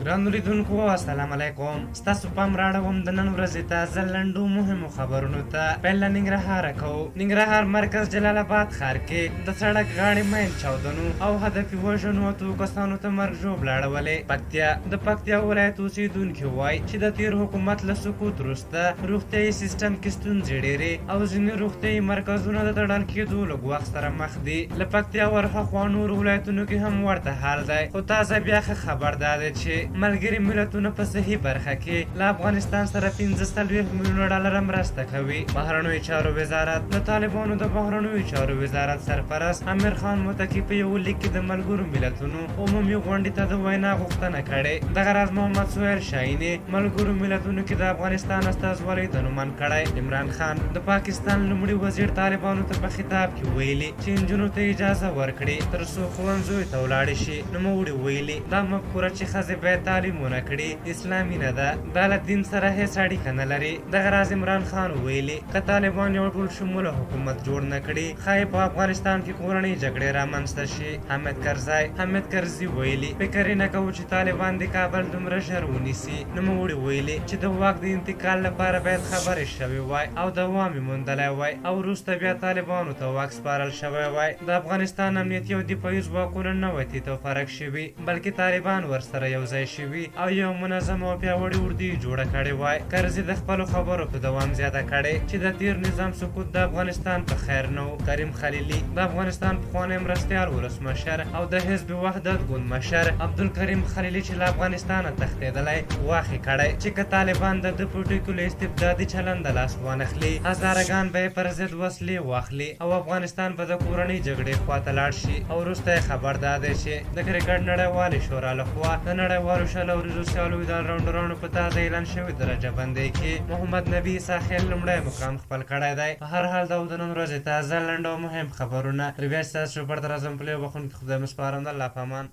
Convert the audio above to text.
ګرانو لیدونکو السلام علیکم، ستاسو پام راړوم د نن ورځې تازه لنډو مهمو خبرونو ته. پیل له ننګرهاره کوو. ننګرهار مرکز جلال اباد ښار کې د سړک غاړې ماین چاودنو او هدفي وژنو اتو کسانو ته مرګ ژوبله اړولې. پکتیا، د پکتیا ولایت اوسېدونکي وایي چې د تېر حکومت له سقوط وروسته روغتیايي سیستم کې ستونزې ډېرې او ځینې روغتیايي مرکزونه د تړل کېدو له ګواښ سره مخ دي. له پکتیا ورهاخوا نورو ولایتونو کې هم ورته حال دی، خو تازه بیا ښه خبر دا دی چې ملګري ملتونه په صحي برخه کې له افغانستان سره 45 میلیونه ډالره مرسته کوي. بهرنیو چارو وزارت، د طالبانو د بهرنیو چارو وزارت سرپرست امیر خان متقي په یو لیک کې د ملګرو ملتونو عمومي غونډې ته د وینا غوښتنه کړې. دغه راز محمد سهیل شاهینې ملګرو ملتونو کې د افغانستان استازولۍ ته نوماند کړی. عمران خان، د پاکستان لومړي وزیر طالبانو ته په خطاب کې ویلي چې نجونو ته اجازه ورکړي تر څو ښوونځیو ته ولاړې شي. نوموړي ویلي دا مفکوره چې ښځې باید تعلیم ونه کړي اسلامي نه ده، دا له دین سره هېڅ اړیکه نه لري. دغه راز عمران خان ویلي که طالبان یو ټول شموله حکومت جوړ نه کړي ښایي په افغانستان کې کورنۍ جګړې رامنځته شي. حامد کرزی، حامد کرزي ویلي فکر یې نه کوو چې طالبان د کابل دومره ژر ونیسي. نوموړي ویلي چې د واک د انتقال لپاره باید خبرې شوې وای او دوام یې موندلی وای او وروسته بیا طالبانو ته واک سپارل شوی وای. د افغانستان امنیتي او دفاعي ځواکونه نه وای تیت او فرک شوي، بلکې طالبان ورسره یو ځای شوي او یو منظم او پیاوړې اردو یې جوړه کړې وای. کرزي د خپلو خبرو په دوام زیاته کړې چې د تېر نظام سقوط د افغانستان په خیر نه و. کریم خلیلي، د افغانستان پخوانی مرستیال ولسمشر او د حزب وحدت ګوند مشر عبدالکریم خلیلي چې له افغانستانه تښتېدلی ګواښ یې کړی چې که طالبان د ده په ټکو له استبدادي چلنده لاس وانخلي هزاره ګان به یې پر ضد وسلې واخلي او افغانستان به د کورنۍ جګړې خواته لاړ شي. او وروستی خبر دا دی چې د کرکټ نړیوالې شورا له خوا د نړیوالو 20 اوریزو سیالیو د الراونډرانو په تازه اعلان شوې درجه بندۍ کې محمد نبي عیسی خیل لومړی مقام خپل کړی دی. په هر حال دا و د نن ورځې تازه لنډ او مهم خبرونه. تر بیا چې ستاسو چوپړ ته راځم په لوی بخښونکي خدای مو سپارم. د الله په امان.